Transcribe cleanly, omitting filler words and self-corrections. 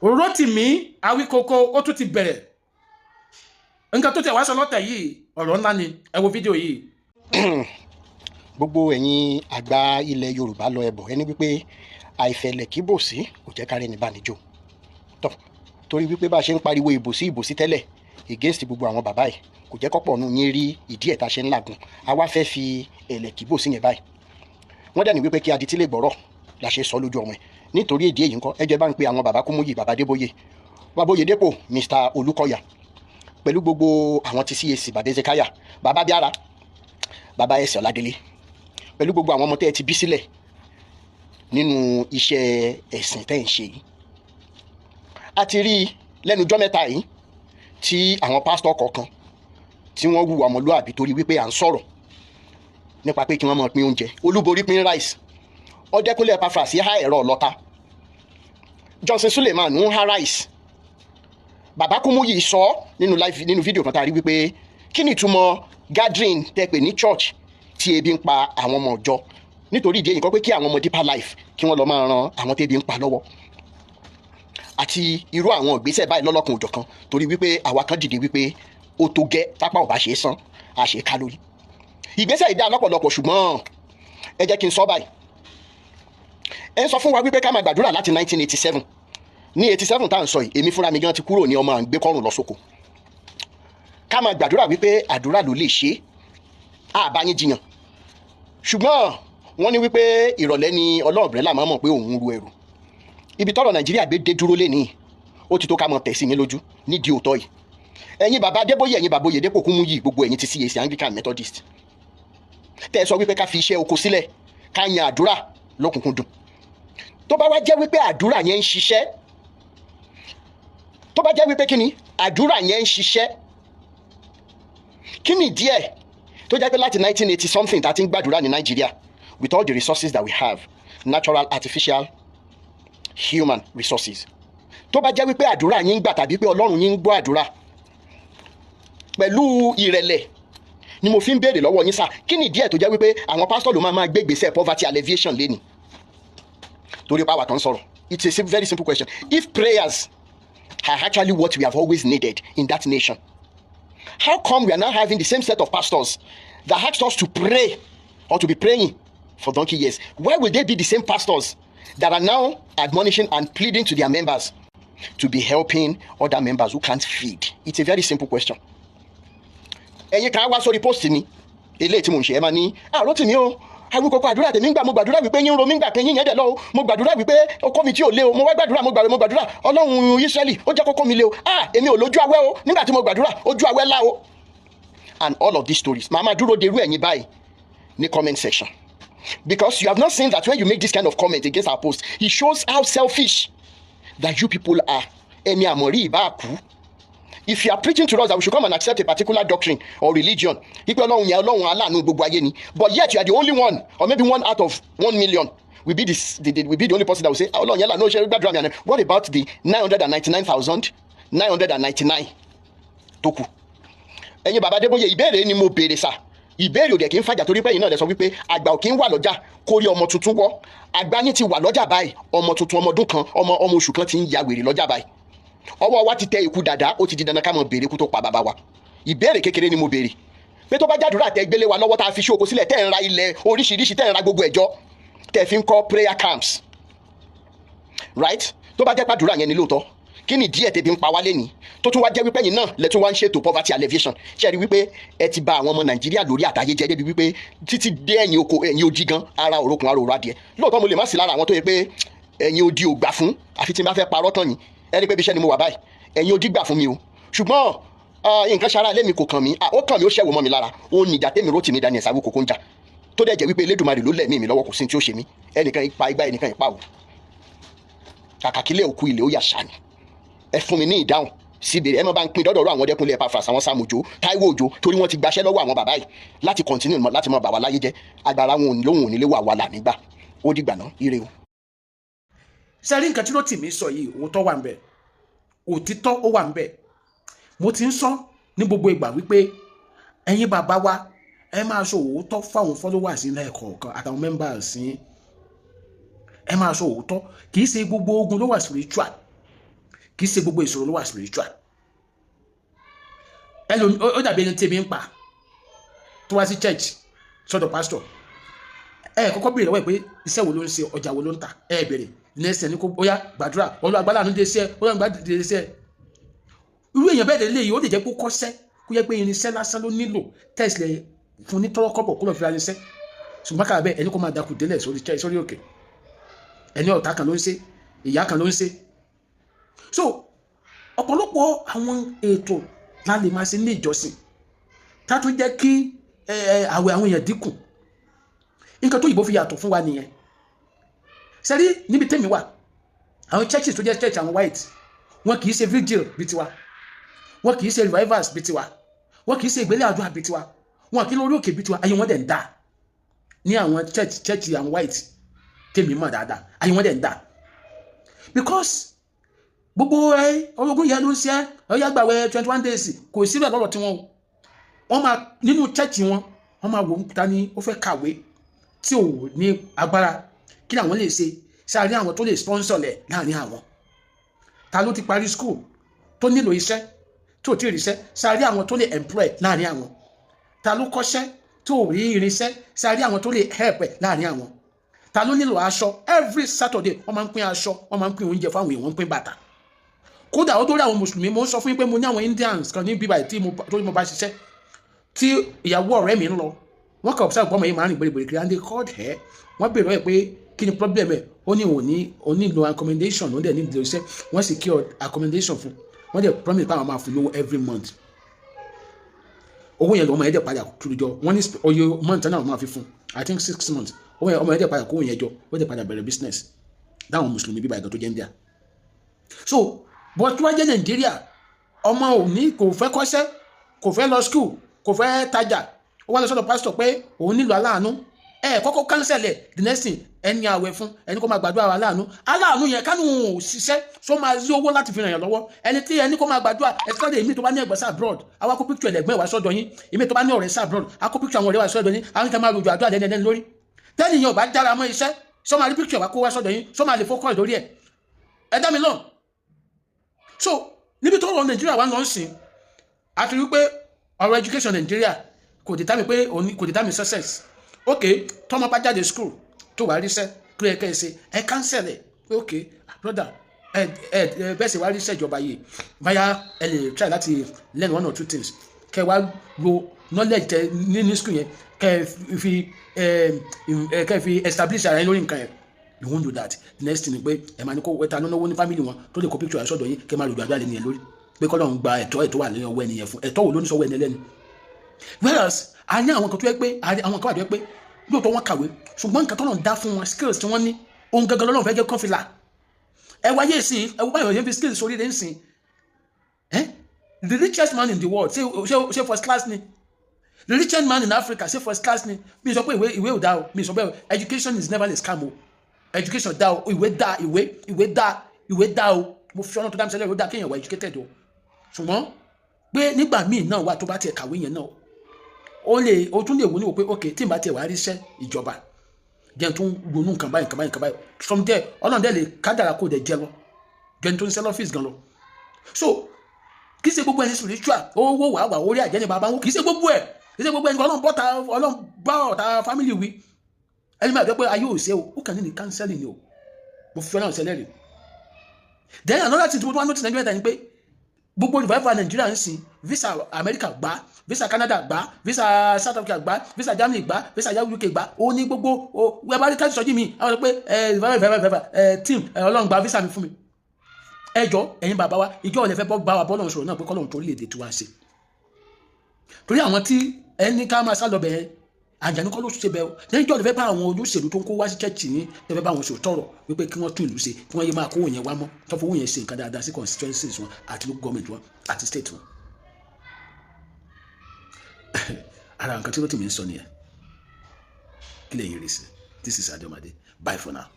Rótìmí Awíkókó, ó tún ti bẹ̀rẹ̀ nǹkan tó tẹ̀ wá sọ lọ́tẹ̀ yìí. Ọ̀rọ̀ ńlá ni. Ẹ wo fídíò yìí. Gbogbo ẹ̀yin àgbà ilẹ̀ Yorùbá lọ ẹ̀bọ̀ ẹni wípé àìfẹ̀lẹ̀ kí bòsí kò jẹ́ kárẹ́ ní bánijó tọ́, torí wípé bá a ṣe ń pariwo ìbòsí ìbòsí tẹ́lẹ̀ against gbogbo àwọn bàbá yìí, kò jẹ́ kọ́pọ̀ nù yín rí ìdí ẹ̀ tá a ṣe ń làgùn. A wá fẹ́ fi ẹ̀lẹ̀ kí bòsí yẹn báyìí. Wọ́n dẹ̀ ní wípé kí adití lè gbọ́rọ̀ la ṣe sọ lójú ọmọ ẹ̀. Nítorí ìdí èyí ńkọ́, ẹ jẹ́ bá ń pe àwọn bàbá Kúmúyì, bàbá Adébóyè, bàbá Oyèdépò, Mr Olúkọ̀yà, pẹ̀lú gbogbo àwọn ti CAC, bàbá Ezekiah, bàbá Bíára, bàbá Ẹsẹ̀ Ọ̀ládélé, pẹ̀lú gbogbo àwọn ọmọ tẹ́ ẹ ti bí sílẹ̀ nínú iṣẹ́ ẹ̀sìn tẹ́ ẹ̀ ń ṣe yìí. A ti rí i lẹ́nu ọjọ́ mẹ́ta yìí tí àwọn pásítọ̀ kọ̀ọ̀kan tí wọ́n hùwà ọmọlúàbí, torí wípé à ń sọ̀rọ̀ nípa pé kí wọ́n máa pín oúnjẹ. Olúborí pín rice, Ọdẹkùnlé Epaphras há ẹ̀rọ ọlọ́ta, Johnson Suleiman ń há rice. Bàbá Kúmúyì sọ nínú live, nínú fídíò kan tá a rí, wípé kí ni ìtumọ̀ gathering tẹ́ pè ní church tí ebi ń pa àwọn ọmọ ọjọ́? Nítorí ìdí èyí kọ́ pé kí àwọn ọmọ Deeper Life kí wọ́n lọ máa ran àwọn tẹ́bi ń pa lọ́wọ́, àti irú àwọn ìgbésẹ̀ báyìí lọ́lọ́kan òjọ̀kan, torí wípé àwa kan dìde wípé ó tó gẹ́, tápá ò bá ṣe é sán, a ṣe é ká lórí. Ìgbésẹ̀ yìí dá lọ́pọ̀lọpọ̀, ṣùgbọ́n ẹ jẹ́ kí n sọ báyìí. Ẹ ń sọ fún wa wípé ká máa gbàdúrà láti 1987. Ní 87 tá à ń sọ yìí, èmi fúnra mi gan ti kúrò ní ọmọ à ń gbé kọ́rùn lọ sóko. Ká máa gbàdúrà wípé àdúrà ló lè ṣe é, àbá yín jiyàn, ṣùgbọ́n wọ́n ní wípé ìrọ̀lẹ́ ni ọlọ́ọ̀bẹ̀rẹ̀ máa mọ̀ pé òun ru ẹrù. Ibi tọ́rọ̀ Nàìjíríà gbé dé dúró lénìí, ó ti tó ká mọ̀ tẹ̀sí yín lójú nídìí òótọ́ yìí. Ẹ̀yin bàbá Adébóyè, ẹ̀yin bàbá Oyèdépò Kúmúyì, gbogbo ẹ̀yin ti CAC, Anglican, Methodist, tẹ́ ẹ sọ wípé ká fi iṣẹ́ oko sílẹ̀, ká yan àdúrà lọ́kùnkúndùn, tó bá wá jẹ́ wípé àdúrà yẹn ń ṣiṣẹ́, tó bá jẹ́ wípé kí ni àdúrà yẹn ń ṣiṣẹ́, kí ni díẹ̀ tó jẹ́ pé láti 1980 something tá a ti ń gbàdúrà ní Nàìjíríà, with all the resources that we have, natural, artificial, human resources, tó bá jẹ́ wípé àdúrà yín ń gbà tàbí pé Ọlọ́run yín ń gbọ́ àdúrà, pẹ̀lú ìrẹ̀lẹ̀ ni mo fi ń béèrè lọ́wọ́ yín sá, kí ni díẹ̀ tó jẹ́ wípé àwọn pásítọ̀ ló máa máa gbé ìgbésẹ̀ poverty alleviation lẹ́ni? Torí pàwọ́ tó ń sọ̀rọ̀, it's a very simple question. If prayers are actually what we have always needed in that nation, how come we are now having the same set of pastors that asked us to pray or to be praying for donkey years? Why will they be the same pastors that are now admonishing and pleading to their members to be helping other members who can't feed? It's a very simple question. Ẹ̀yin kan wá sórí post mi eléyìí tí mò ń ṣe, ẹ máa ní àrò tì mí o, Awíkókó, àdúrà tèmi ń gbà. Mo gbàdúrà wípé yín ń ro mí gbà kan, yín yẹn dẹ̀ lọ o. Mo gbàdúrà wípé ọkọ mi tí ò lé o. Mo wá gbàdúrà, mo gbàdúrà, mo gbàdúrà, Ọlọ́run Ísírẹ́lì ó jẹ́ kókó mi lé o. Ah, èmi ò lójú awẹ́ o. Nígbà tí mo gbàdúrà, ojú awẹ́ lá o, and all of these stories. Màá máa dúró de irú ẹ̀yin báyìí ní comment section, because you have not seen that when you make this kind of comment against our post, it shows how selfish that you people are. Ẹni àmọ̀rí ìbá kú. If you are preaching to us that we should come and accept a particular doctrine or religion, ipe Ọlọ́run yẹn, Ọlọ́run aláàánú gbogbo ayé ni, but yet you are the only one, or maybe one out of 1 million will be the only person that will say Ọlọ́run yẹn lànà ó ṣe gbàdúrà mi àná, what about the 999,999 tó kù? Ẹ̀yin bàbá Adébóyè, ìbéèrè ni mo béèrè sà. Ìbéèrè òdẹ̀ kì í fàjà, torí pé ẹ̀yin náà lè sọ wípé àgbà ò kí ń wà lọ́jà kórí ọmọ tuntun wọ́. Àgbà yín ti wà lọ́jà báyìí. Ọmọ tuntun, ọmọ ọdún kan, ọmọ ọmọ oṣù kan ti ń ya wèrè lọ́jà báyìí. Ọwọ́ wa ti tẹ ikú dàda, ó ti di dandan ká mọ̀ béèrè ikú tó pa bàbá wa. Ìbéèrè kékeré ni mo béèrè, pé tó bá jàdúrà tẹ gbélé wa lọ́wọ́, tá a fi ṣóko sílẹ̀, tẹ́ ń ra ilẹ̀ oríṣiríṣi, tẹ́ ń ra gbogbo ẹ̀jọ́, tẹ́ fi ń kọ́ prayer camps, right, tó bá jẹ́ pàdúrà yẹn ni lóòótọ́, kí ni díẹ̀ tẹ̀bi ń pa wá lẹ́ni tó tún wá jẹ́ wípé ẹ̀yin náà lẹ tún wá ń ṣètò poverty alleviation? Ṣe rí wípé ẹ ti bà àwọn ọmọ Nàìjíríà lórí àtàyè jẹ́ débi wípé títí dé ẹ̀yìn oko, ẹ̀yìn odi gan, ara òrokùn, ara òrò adìẹ? Lóòótọ́, mo lè má sí lára àwọn tó yẹ pé ẹ̀yìn odi ò gbà fún, àfi tí n bá fẹ́ parọ́ tán yìí. Ẹ rí pé ibi iṣẹ́ ni mo wà báyìí, ẹ̀yìn odi gbà fún mi o, ṣùgbọ́n nǹkan ṣara ilé mi kò kàn mí. Ó kàn mí, ó ṣẹ̀wò mọ́ mi lára. Ó ní ìjà tèmi Rótìmí Daniel Awíkókó ń jà, tó dẹ̀ jẹ́ wípé Elédùmarè ló lẹ̀mí mi lọ́wọ́, kò sí tí ó ṣe mí. Ẹnìkan ipa igba, ẹnìkan ipa o, kàkà kílẹ̀ òkú ilé ó yà ṣáni. Ẹ fún mi ní ìdáhùn síbi ẹ má bá ń pín dọ́dọ̀rọ̀ àwọn Ọdẹkùnlé Epaphras, àwọn Sam Òjó, Táíwò Òjó, torí wọ́n ti gbaṣẹ́ lọ́wọ́ àwọn bàbá yìí láti continue láti máa bà wá láyé jẹ́. Agbára wọn ò lóhùn onílé wà wà là nígbà. Ó dìgbà náà, ire o. Ṣe rí nǹkan tí Rótìmí sọ yìí, òótọ́ wà ń bẹ̀, òtítọ́ ó wà ń bẹ̀. Mo ti ń sọ ní gbogbo ìgbà wípé ẹ̀yin bàbá wa, ẹ máa sọ òótọ́ fáwọn followers ní ẹ̀kọ̀ọ̀kan àtàwọn members yín. Ẹ máa sọ òótọ́. Kì í ṣe gbogbo ogun ló wà spiritual. Kì í ṣe gbogbo ìṣòro ló wà spiritual. Ẹlòmí ó dàbí ẹni tèmi ń pa tó wá sí church sọ́dọ̀ pastor. Ẹ kọ́kọ́ béèrè lọ́wọ́ ẹ̀ pé iṣẹ́ wo ló ń ṣe, ọjà wo ló ń tà. Ẹ béèrè next ẹni kó bóyá gbàdúrà, Ọlọ́run agbára àánú dé sí ẹ, Ọlọ́run agbára dé sí ẹ. Irú èèyàn bẹ́ẹ̀ lè yìí, ó lè jẹ́ kó kọ́ṣẹ́, kó yẹ pé irinṣẹ́ lásán ló nílò, tẹ̀sílẹ̀ fún ní tọ́rọ́kọ́bọ̀ kó lọ́ọ́ fi ra irinṣẹ́. Ṣùgbọ́n kàrà bẹ́ẹ̀, ẹni kó máa dakù délẹ̀ sórí church, sórí òkè, ẹni ọ̀tá kan ló ń ṣe, ìyá kan ló ń ṣe. So ọ̀pọ̀lọpọ̀ àwọn ètò la lè máa ṣe ní ìjọsìn tá tún jẹ́ kí àwẹ̀ àwọn èèyàn dínkù. Nǹkan tó yìnbó fi yàtọ̀ fún wa nìyẹn. Sẹ́rí níbi tẹ́mi wà, àwọn churches tó jẹ́ church àwọn white, wọn kì í ṣe vigil bíi tiwa, wọn kì í ṣe revivals bíi tiwa, wọn kì í ṣe ìgbélé àdúrà bíi tiwa, wọn kì í lórí òkè bíi tiwa. Ayé wọn dẹ̀ ń dà ní àwọn church àwọn white tèmi mọ̀ dáadáa. Ayé wọn dẹ̀ ń dà because gbogbo ẹ orogún yẹn ló ń ṣe ẹ, ọyá gbàwẹ̀ 21 days, kò síbẹ̀ lọ́rọ̀ tí wọ́n o. Wọ́n máa nínú church wọn, wọ́n máa wò ó, ta ni ó fẹ́ kàwé tí ò ní agbára, kí làwọn lè ṣe sáré, àwọn tó lè sponsor lẹ̀ láàrin àwọn, ta ló ti parí school tó nílò iṣẹ́ tó tí ì ríṣẹ́, sáré àwọn tó lè employ láàrin àwọn, ta ló kọ́ṣẹ́ tó rí irinṣẹ́, sáré àwọn tó lè help ẹ̀ láàrin àwọn, ta ló nílò aṣọ. Every Saturday, wọ́n máa ń pín aṣọ, wọ́n máa ń pín oúnjẹ fáwọn èèyàn, wọ́n ń pín bàtà. Kódà ó dórí àwọn mùsùlùmí. Mo ń sọ fún yín pé mo ní àwọn Indians kan ní bíbá tí mo tó mo bá ṣiṣẹ́, tí ìyàwó ọ̀rẹ́ mi ń lọ, wọ́n kàn observe pọ́nmọ́ yìí máa ń rìn gbèrègbèrè kiri, and they called her. Wọ́n bèrè ẹ̀ pé kí ni problem ẹ̀. Ó ní òun ní òun nílò accommodation, ó dẹ̀ nílò iṣẹ́. Wọ́n secure accommodation fún wọ́n, dẹ̀ promise pé àwọn máa fún lówó every month. Owó yẹn lọ́mọ yẹn dẹ̀ padà turu jọ. Wọ́n ní oye month náà máa fi fún, I think 6 months. Owó yẹn, ọmọ yẹn dẹ̀ padà kó yẹn jọ, ó dẹ̀ padà bẹ̀rẹ̀ business dáwọn mùsùlùmí bíbá ìgbà tó jẹ́ India. So but tó wá jẹ́ Nàìjíríà, ọmọ òní kò fẹ́ kọ́ṣẹ́, kò fẹ́ lọ school, kò fẹ́ tajà, ó wá lọ sọ́dọ̀ pásítọ̀ pé òun nílò aláàánú. Ẹ kọ́kọ́ cancel ẹ̀. The next thing, ẹni àwẹ̀ fún ẹni kó máa gbàdúrà aláàánú. Aláàánú yẹn, kánú ò ṣiṣẹ́ só máa rí owó láti fi ràn yàn lọ́wọ́? Ẹni tí ẹni kó máa gbàdúrà, especially èmi tó bá ní ẹ̀gbọ́n sí abroad, àwa kó picture ẹ̀gbọ́n ìwà sọ́dọ̀ yín. Èmi tó bá ní ọ̀rẹ́ sí abroad, a kó picture àwọn ọ̀rẹ́ wa sọ́dọ̀ yín. Àwọn ìtàn máa rojo àdúrà lẹ́nu ẹni lórí. Tẹ́nìyàn ò bá dára mọ́ iṣẹ́, sọ máa rí picture wa kó wá sọ́dọ̀ yín? Sọ máa lè focus lórí ẹ̀? Ẹ dá mi lóhùn. So níbi tó rọ Nàìjíríà wà ń lọ sìn, àti wípé ọ̀rọ̀ education Nàìjíríà kò determine pé òní kò determine success. Ok, tọmọ bá jáde school tó wàá ríṣẹ́, kí ló yẹ kẹ́ ẹ ṣe? Ẹ counsel ẹ pé, ok brother, ẹ ẹ ẹ bẹ́ẹ̀ sì wá ríṣẹ́ ìjọba yìí, báyà ẹ lè try láti learn one or two things, kẹ́ wá lo knowledge tẹ ní school yẹn, kẹ́ fi establish ara yín lórí nǹkan yẹn. You won't do that. The next thing ni pé ẹ máa ní kó wẹ́ta lọ́wọ́ ní family wọn tó lè kó picture ẹ̀ sọ́dọ̀ yín, kẹ́ máa lòdù àdúrà lẹ́nu yẹn lórí pé kọ́lọ́run gba ẹ̀tọ́ ẹ̀tọ́ wà ní ọwọ́ ẹni yẹn fún. Ẹ̀tọ́ wo ló ní sọ́wọ́ ẹni ẹlẹ́ni? Whereas a ní àwọn kan tó yẹ pé àwọn kan wà tó yẹ pé lóòótọ́ wọ́n kàwé, ṣùgbọ́n nǹkan tọ́lọ́run dá fún wọn, skills tí wọ́n ní, ohun gangan lọ́lọ́run fẹ́ jẹ́ kán fi là. Ẹ wáyé sí, ẹ wo báyọ̀ yẹn fi skills sórí rẹ̀ ń sìn. Ẹ the richest man in the world, ṣe first class ni? The richest man in Africa, ṣe first class ni? Mi sọ pé ìwé ò dá o. Mi sọ pé education is never a scam o. Education dá o, ìwé dá, ìwé dá, ìwé dá o. Mo fi ọ̀nà tó dá mi sẹ́lẹ̀, ìwé dá kéèyàn wà educated o. Ṣùgbọ́n pé nígbà míì náà wà tó bá tiẹ̀ kàwé yẹn náà, ó lè ó tún lè wò ní wò pé ok, tí n bá tiẹ̀ wá ríṣẹ́ ìjọba, jẹ́ n tún ronú nǹkan báyìí, nǹkan báyìí, nǹkan báyìí. From there, Ọlọ́run dẹ̀ lè kádàrà kó dẹ̀ jẹ lọ jẹ́ n tó ń ṣe lọ́fíìsì gan lọ. So kì í ṣe gbogbo ẹni spiritual owó wà wà orí àjẹ́ ní bàbá wọn. Kì í ṣe gbogbo ẹ̀, kì í ṣe gbogbo ẹni. Ọlọ́run bọ́ta, Ọlọ́run bá ọ̀tá family wí. Ẹni máa jẹ́ pé ayé ò ṣe o, ó kàn ní counseling ni o. Mo fi Ọlọ́run ṣẹlẹ̀ rí. Then another thing tí mo tún wá notice Nàìjíríà ni pé gbogbo revival Nàìjíríà ń sìn, visa America gbá, visa Canada gbá, visa South Africa gbá, visa Germany gbá, visa UK gbá. Ó ní gbogbo o wẹ́ẹ́ bá rí káàdì sọ́jí mi, àwọn sọ pé ẹ revival, revival, revival, ẹ team ẹ Ọlọ́run gba visa mi fún mi. Ẹ jọ, ẹ̀yin bàbá wa, ìjọ ọ̀lẹ́ fẹ́ bọ́ bá wa bọ́lọ̀ sọ̀rọ̀ náà pé kọ́lọ́run torí èdè tiwa ṣe, torí àwọn tí ẹni ká máa sá lọ bẹ̀ẹ́ àjànú kọ́ ló ṣe bẹ́ẹ̀ o. Lẹ́yìn ìjọ ọ̀lẹ́ fẹ́ bá àwọn olóṣèlú tó ń kó wá sí church ní ẹ fẹ́ bá wọn sọ tọrọ wípé kí wọ́n tún ìlú ṣe, kí wọ́n yé máa kó yẹn wá mọ́, tó fowó yẹn ṣe nǹkan dáadáa sí constituencies wọn àti local government wọn àti state wọn. Ara nǹkan tí ó tì mí ń sọ nìyẹn. Kí lè yín rí sí? This is Adomade. Bye for now.